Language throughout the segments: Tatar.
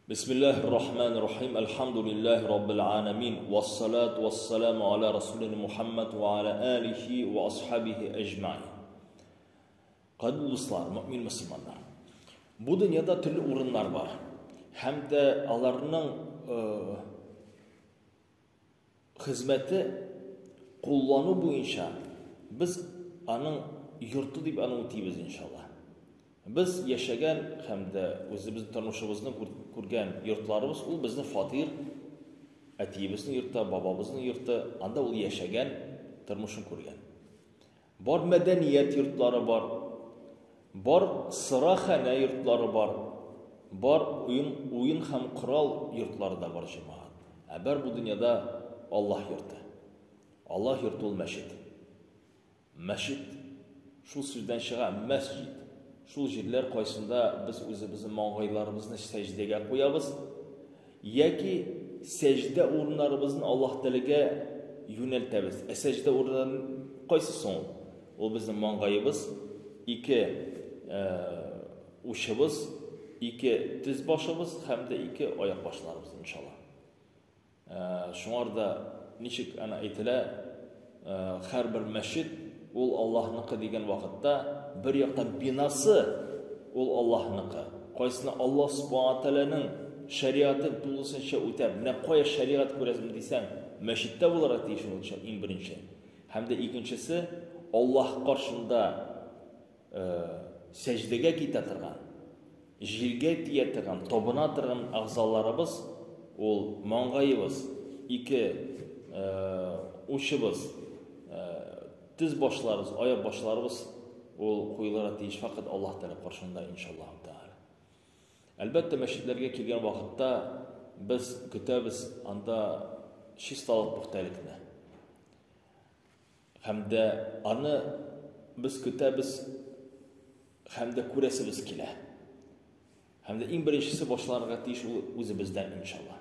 Бисмиллаһир рахманир рахим. Әлхәмдүлиллаһи раббил аламин. Вассалату вассаламу аля расулина Мухаммад ва аля алихи ва асхабихи әҗмәин. Кадерле дуслар, мөмин мөселманнар. Бу дөньяда төрле урыннар бар. Һәм дә аларның хезмәте куллану буенча без аның йорты дип аны үтибез иншалла. Без яшәгән һәм дә үзебезнең тормышыбызны күргән йортларыбыз ул безнең фатир, әтиебезнең йорты, бабабызның йорты, анда ул яшәгән, тормышын күргән. Бар мәдәният йортлары бар, бар сыраханә йортлары бар, бар уен, уен һәм корал йортлары да бар җәмәгать. Ә бар бу дөньяда Аллаһ йорты. Аллаһ йорты ул мәчет. Мәчет шул сүздән чыга, мәсҗид. Шул җирләр кайсында без үзебезнең маңгайларыбызны сәҗдәгә куябыз, яки сәҗдә урыннарыбызны Аллаһ Тәгаләгә юнәлтәбез. Ә сәҗдә урыннары кайсы соң ул? Ул безнең маңгаебыз, ике учыбыз, ике тез башыбыз һәм дә ике аяк башларыбыз, иншалла. Шуңар да ничек ана әйтелә, һәрбер мәчет ул Аллаһныкы дигән вакытта, бер яктан бинасы ул Аллаһныкы. Кайсына Аллаһ Субхана Тәгаләнең шәригатен тулысынча үтәп, менә кая шәригать күрәсең дисәң, мәчеттә булырга тиеш ул иң беренче. Һәм дә икенчесе, Аллаһ каршында сәҗдәгә китә торган, җиргә тия торган, табына торган әгъзаларыбыз, ул маңгаебыз, ике учыбыз, тез башларыбыз, аяк башларыбыз ул куелырга тиеш фәкать Аллаһ Тәгалә каршында, иншаллаһу тәгалә. Әлбәттә, мәчетләргә килгән вакытта без көтәбез анда чисталык, пөхтәлекне. Һәм дә аны без көтәбез һәм дә күрәсебез килә. Һәм дә иң беренчесе башланырга тиеш ул үзебездән, иншалла.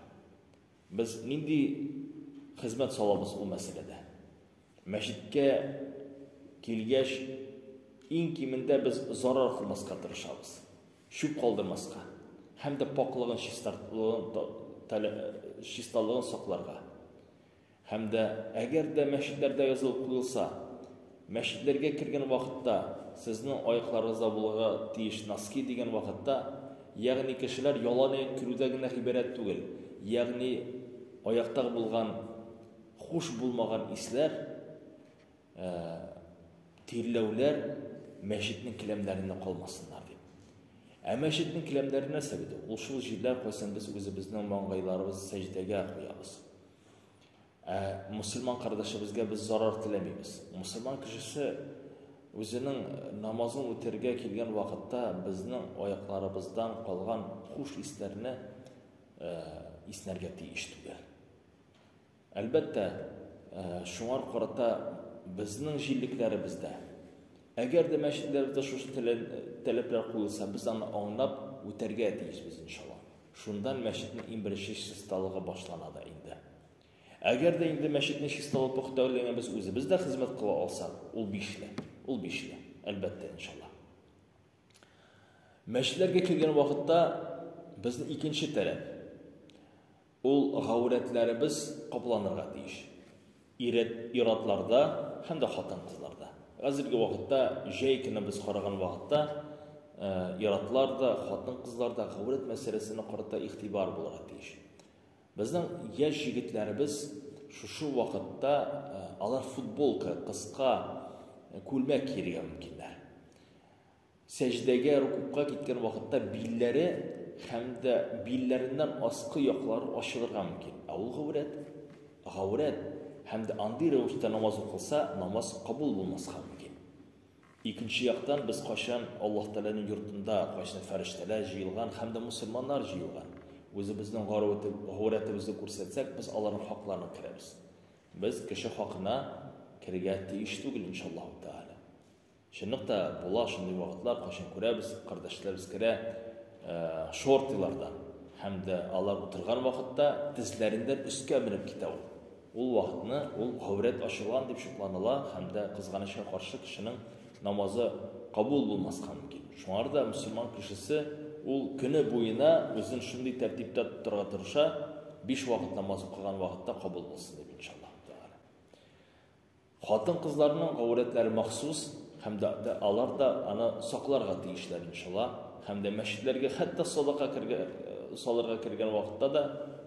Без нинди хезмәт салабыз ул мәсьәләдә? Мәчеткә килгәч, иң кимендә без зарар кылмаска тырышабыз. Чүп калдырмаска һәм дә пакълыгын, чисталыгын сакларга. Һәм дә, әгәр дә мәчетләрдә язылып куелса, мәчетләргә кергән вакытта сезнең аякларыгызда булырга тиеш носки дигән вакытта, ягъни кешеләр ялан аяк керүдә генә гыйбарәт түгел, ягъни аяктагы булган хуш булмаган исләр, тирләүләр мәчетнең келәмнәрендә калмасыннар дип. Ә мәчетнең келәмнәре нәрсә бит ул? Ул шул җирләр, кайсын без үзебезнең маңгайларыбызны сәҗдәгә куябыз. Ә мусульман кардәшебезгә без зарар теләмибез. Мусульман кешесе үзенең намазын үтәргә килгән вакытта безнең аякларыбыздан калган хуш исләрне иснәргә тиеш түгел. Әлбәттә, шуңар карата безнең җирлекләребездә, әгәр дә мәчетләребездә шушы таләпләр куелса, без аны аңлап үтәргә тиешбез, иншалла. Шундан мәчетнең иң беренче чисталыгы башлана да инде. Әгәр дә инде мәчетнең чисталыгы пөхтәлегенә без үзебез дә хезмәт кыла алсак, ул бишле. Ул бишле, әлбәттә, иншалла. Мәчетләргә килгән вакытта безнең икенче таләп. Ул гаурәтләребез капланырга тиеш. Ирет, иратларда һәм дә хатын-кызларда. Хәзерге вакытта җәй көне без караган вакытта иратлар да, хатын-кызлар да гаурәт мәсьәләсенә карата игътибар булырга тиеш. Безнең яшь җегетләребез шушы вакытта алар футболка, кыска күлмәк киергә мөмкиннәр. Сәҗдәгә, рукугка киткән вакытта билләре һәм дә билләреннән аскы яклары ачылырга мөмкин. Ә ул гаурәт, гаурәт һәм дә андый рәвештә намаз укылса, намаз кабул булмаска мөмкин. Икенче яктан, без кайчан Аллаһ Тәгаләнең йортында, кайчан фәрештәләр җыелган һәм дә мусульманнар җыелган, үзебезнең гаурәтебезне күрсәтсәк, без аларның хакларына керәбез. Без кеше хакына керергә тиеш түгел, иншаллаһу тәгалә. Чынлыкта була шундый вакытлар, кайчан күрәбез, кардәшләребез керә шортилардан һәм дә алар утырган вакытта тезләреннән өскә менеп китә ул. Ул вакытны ул гаурәт ачылган дип шукланыла һәм дә кызганычка каршы кешенең намазы кабул булмаска мөмкин. Шуңар да мөселман кешесе ул көне буена үзен шундый тәртиптә тотарга тырыша, биш вакыт намаз укыган вакытта кабул булсын дип, иншаллаһ тәгалә. Хатын-кызларның гаурәтләре махсус, һәм дә алар да аны сакларга тиешләр, иншалла. Һәм дә мәчетләргә хәтта садака салырга кергән вакытта да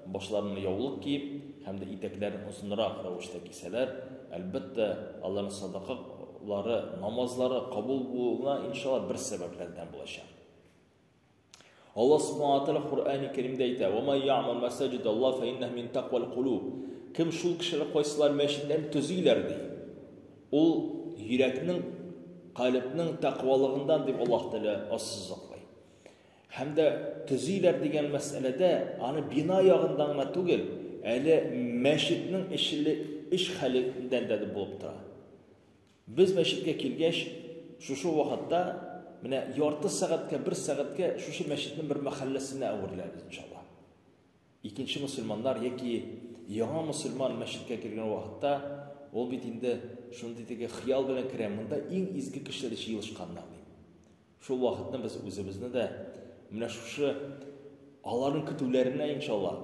башларына яулык киеп, һәм дә итәкләрен озынрак рәвештә кисәләр, әлбәттә, аларның садакалары, намазлары кабул булуына, иншалла, бер сәбәпләрдән булачак. Аллаһ субхана ва тааля Коръәни Кәримдә әйтә: "Ва ман я'мур масаҗид Аллаһ фа иннаһу мин тақвал кулуб". Кем шул кешеләр кайсылар мәчетләрне төзиләр ди. Ул йөрәкнең, калебнең тәкъвалыгыннан дип Аллаһ Тәгалә ассызыклый. Һәм дә төзиләр дигән мәсьәләдә аны бина ягыннан гына түгел, әле мәчетнең эчле эш хәлендән дә булып тора. Без мәчеткә килгәч, шушы вакытта менә ярты сәгатькә, бер сәгатькә шушы мәчетнең бер мәхәлләсенә әвереләбез, иншалла. Икенче мөселманнар яки яңа мөселман мәчеткә кергән вакытта, ул бит инде шундый теге хыял белән керә, монда иң изге кешеләр җыелышканнар дип. Шул вакытны без үзебезне дә менә шушы аларның көтүләренә, иншалла,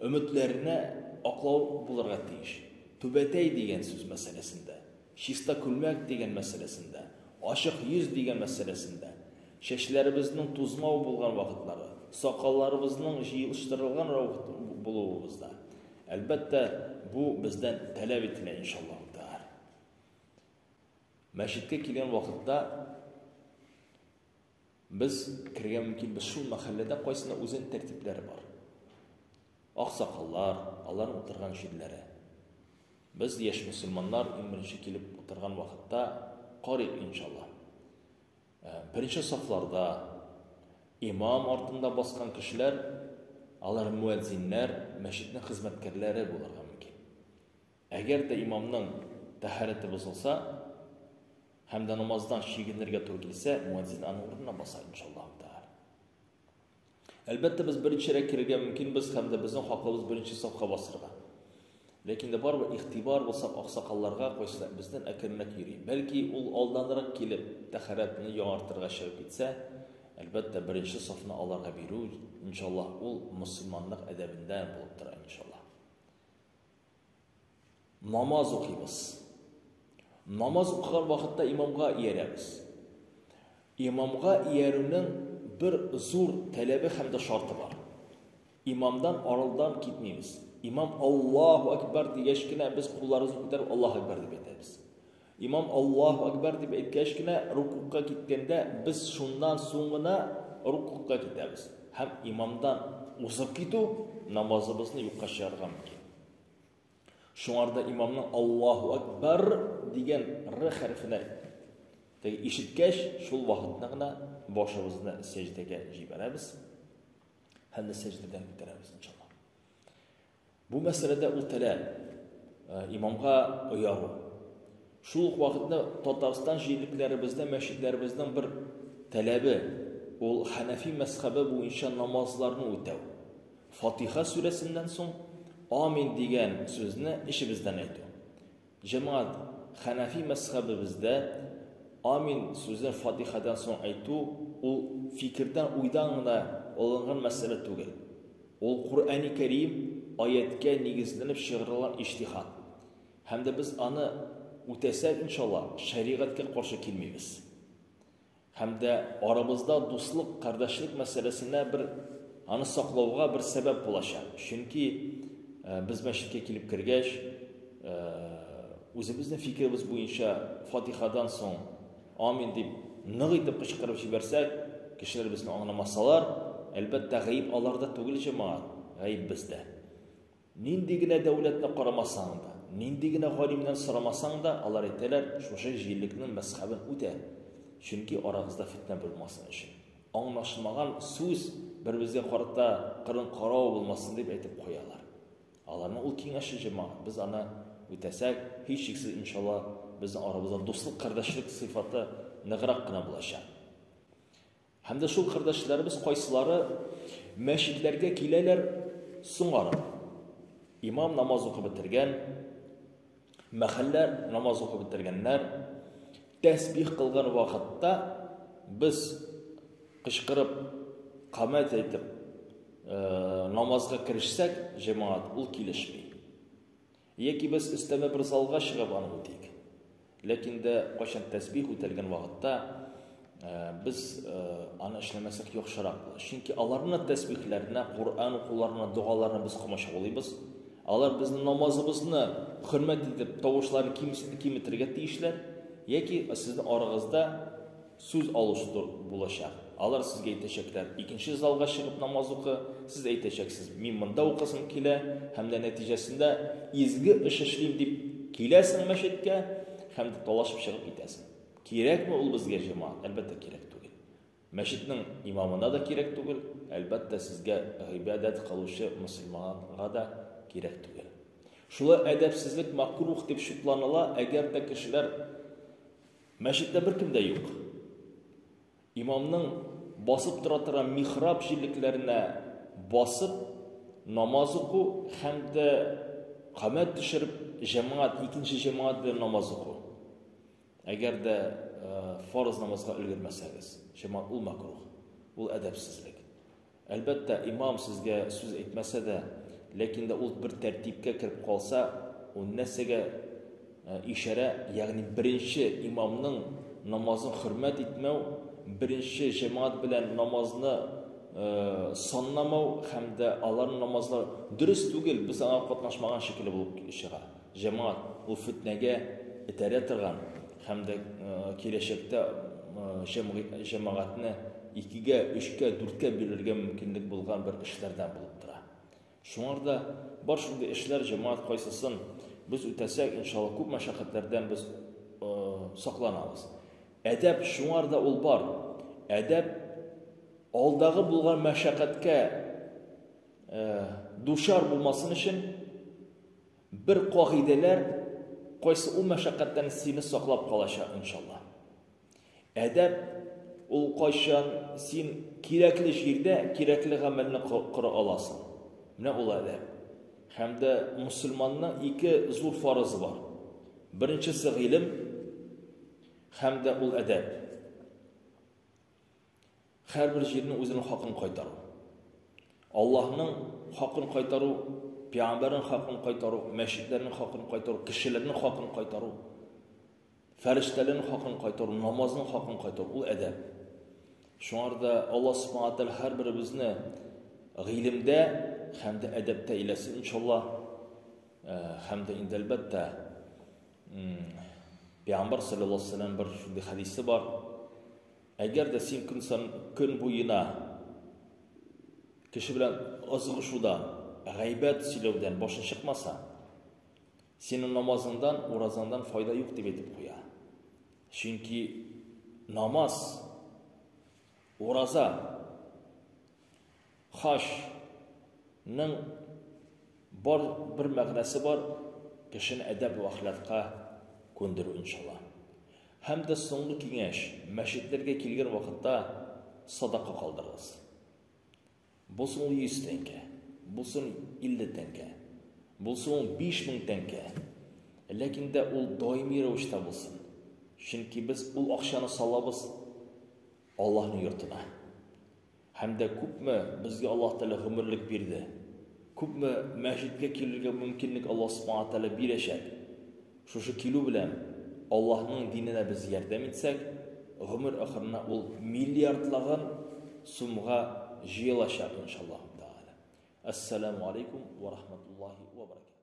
өметләренә аклау булырга тиеш. Түбәтәй дигән сүз мәсьәләсендә, чиста күлмәк дигән мәсьәләсендә, ачык йөз дигән мәсьәләсендә, чәчләребезнең тузмау булган вакытлары, сакалларыбызның җыелыштырылган булуыбызда. Әлбәттә, бу бездән таләп ителә, иншаллаһу тәгалә. Мәчеткә килгән вакытта без керергә мөмкинбез шул мәхәлләдә кайсында үзенең тәртипләре бар. Аксакаллар, аларның утырган җирләре. Без яшь мөселманнар иң беренче килеп утырган вакытта карыйк, иншалла. Беренче сафларда имам артында баскан кешеләр, алар муәдзиннәр, мәчетнең хезмәткәрләре булырга мөмкин. Әгәр дә имамның тәһарәте бозылса һәм дә намаздан чигенергә туры килсә, муәдзин аның урынына баса, иншаллаһу тәгалә. Әлбәттә, без беренчерәк керергә мөмкинбез һәм дә безнең хакыбыз беренче сафка басырга. Ләкин дә барыбер игътибар булсак аксакалларга, кайсылар бездән әкренрәк йөри. Бәлки ул алданрак килеп, тәһарәтне яңартырга чыгып китсә, әлбәттә, беренче сафны аларга бирү, иншаллаһ, ул мөселманлык әдәбендә булып тора, иншаллаһ. Намаз укыйбыз. Намаз укыган вакытта имамга иярәбез. Имамга иярүнең бер зур таләбе һәм дә шарты бар. Имамдан арылдан китмибез. Имам Аллаһу акбар дигәч кенә без кулларыбызны күтәреп Аллаһу акбар дип әйтәбез. Имам Аллаһу акбар дип әйткәч кенә рукугка киткәндә без шуннан соң гына рукугка китәбез. Һәм имамдан узып китү намазыбызны юкка чыгарырга мөмкин. Шуңар да имамның Аллаһу акбар дигән р хәрефенә теге ишеткәч, шул вакытны гына башыбызны сәҗдәгә җибәрәбез һәм дә сәҗдәдән күтәрәбез, иншалла. Бу мәсьәләдә ул таләп, имамга ояру. Шул ук вакытта Татарстан җирлекләребездә мәчетләребезнең бер таләбе ул Хәнәфи мәзхәбе буенча намазларны үтәү. Фатиха сүрәсеннән соң амин дигән сүзне эчебездән әйтү. Җәмәгать, Хәнәфи мәзхәбебездә амин сүзен Фатихадан соң әйтү ул фикердән, уйдан гына алынган мәсьәлә түгел. Ул Коръәни Кәрим аятькә нигезләнеп чыгарылган иҗтиһад. Һәм дә без аны үтәсәк, иншалла, шәригатькә каршы килмибез. Һәм дә арабызда дуслык, кардәшлек мәсьәләсенә бер аны саклауга бер сәбәп булачак. Чөнки без мәчеткә килеп кергәч, үзебезнең фикеребез буенча Фатихадан соң амин дип нык итеп кычкырып җибәрсәк, кешеләр безне аңламасалар, әлбәттә, гаеп аларда түгел, җәмәгать, гаеп бездә. Нинди генә дәүләтне карамасаң да, нинди генә галимнән сорамасаң да, алар әйтәләр, шушы җирлекнең мәзхәбен үтә. Чөнки арагызда фитнә булмасын өчен. Аңлашылмаган сүз бер-беребезгә карата кырын карау булмасын дип әйтеп куялар. Аларның ул киңәше җәмәгать, без аны үтәсәк, һичшиксез, иншалла, безнең арабызда дуслык, кардәшлек сыйфаты ныграк кына булачак. Һәм дә шул кардәшләребез кайсылары мәчетләргә киләләр соңарып. Имам намаз укып бетергән, мәхәллә намаз укып бетергәннәр, тәсбих кылган вакытта без кычкырып, камәт әйтеп, намазга керешсәк, җәмәгать, ул килешми. Яки без өстәмә бер залга чыгып аны үтик. Ләкин дә кайчан тәсбих үтәлгән вакытта без аны эшләмәсәк яхшырак була. Чөнки аларның тәсбихләренә, Коръән укуларына, догаларына без комачаулыйбыз. Алар безнең намазыбызны хөрмәт итеп, тавышларын киметергә тиешләр, яки сезнең арагызда сүз алышу булачак. Алар сезгә әйтәчәкләр, икенче залга чыгып намаз укы, сез әйтәчәксез, мин монда укысым килә, һәм дә нәтиҗәсендә изге эш эшлим дип киләсең мәчеткә һәм дә талашып чыгып китәсең. Кирәкме ул безгә, җәмәгать? Әлбәттә, кирәк түгел. Мәчетнең имамына да кирәк түгел, әлбәттә, сезгә гыйбадәт кылучы мөселманга да кирәк түгел. Шулай әдәпсезлек макрух дип шутланыла, әгәр дә кешеләр мәчеттә беркем дә юк. Имамның басып тора торган михраб җирлекләренә басып намаз уку һәм дә камәт төшереп җәмәгать, икенче җәмәгать белән намаз уку. Әгәр дә фарыз намазга өлгермәсәгез, җәмәгать, ул макрух, ул әдәпсезлек. Әлбәттә, имам сезгә сүз әйтмәсә дә, ләкин дә ул бер тәртипкә кереп калса, ул нәрсәгә ишарә, ягъни беренче имамның намазын хөрмәт итмәү, беренче җәмәгать белән намазны санламау һәм дә аларның намазлары дөрес түгел, без аңа катнашмаган шикелле булып чыга. Җәмәгать, ул фетнәгә этәрә торган һәм дә киләчәктә җәмәгатьне икегә, өчкә, дүрткә бүлергә мөмкинлек булган бер эшләрдән булып тора. Шуңар да бар шундый эшләр, җәмәгать, кайсысын без үтәсәк, иншалла, күп мәшәкатьләрдән без сакланабыз. Әдәп шуңар да ул бар. Әдәп алдагы булган мәшәкатькә дучар булмасын өчен бер кагыйдәләр, кайсы ул мәшәкатьтән сине саклап калачак, иншалла. Әдәп ул кайчан син кирәкле җирдә кирәкле гамәлне кора аласың. Менә ул әдәп. Һәм дә мусульманның ике зур фарызы бар. Беренчесе гыйлем һәм дә ул әдәп. Һәрбер җирнең үзенең хакын кайтару. Аллаһның хакын кайтару, пәйгамбәрнең хакын кайтару, мәчетләрнең хакын кайтару, кешеләрнең хакын кайтару, фәрештәләрнең хакын кайтару, намазның хакын кайтару, ул әдәп. Шуңар да Аллаһ субхана тәгалә һәрберебезне гыйлемдә һәм дә әдәптә иләсен иншалла. Һәм дә инде әлбәттә Пәйгамбәр саллаллаһу алейһи вәсәлләм бер шундый хәдисе бар. Әгәр дә син көн сан көн буена кеше белән ызгышудан, гайбәт сөйләүдән башың чыкмаса, синең намазыңдан, уразаңдан файда юк дип әйтеп куя. Чөнки намаз, ураза, хаҗ ның бар бер мәгънәсе бар, кешене әдәп вә әхлакка күндерү иншалла. Һәм дә соңгы киңәш, мәчетләргә килгән вакытта садака калдырыгыз. Булсын ул 100 тәңкә, булсын 50 тәңкә, булсын ул 5000 тәңкә. Ләкин дә ул даими рәвештә булсын. Чөнки без ул акчаны салабыз Аллаһның йортына. Һәм дә күпме безгә Аллаһ Тәгалә гомерлек бирде. Күпме мәчеткә килергә мөмкинлек Аллаһ Субхана Тәгалә бирәчәк. Шушы килү белән Аллаһның диненә без ярдәм итсәк, гомер ахырына ул миллиардлаган сумга җыелачак, иншаллаһ Тәгалә. Ассаламу алейкум ва рахматуллахи ва баракатуһ.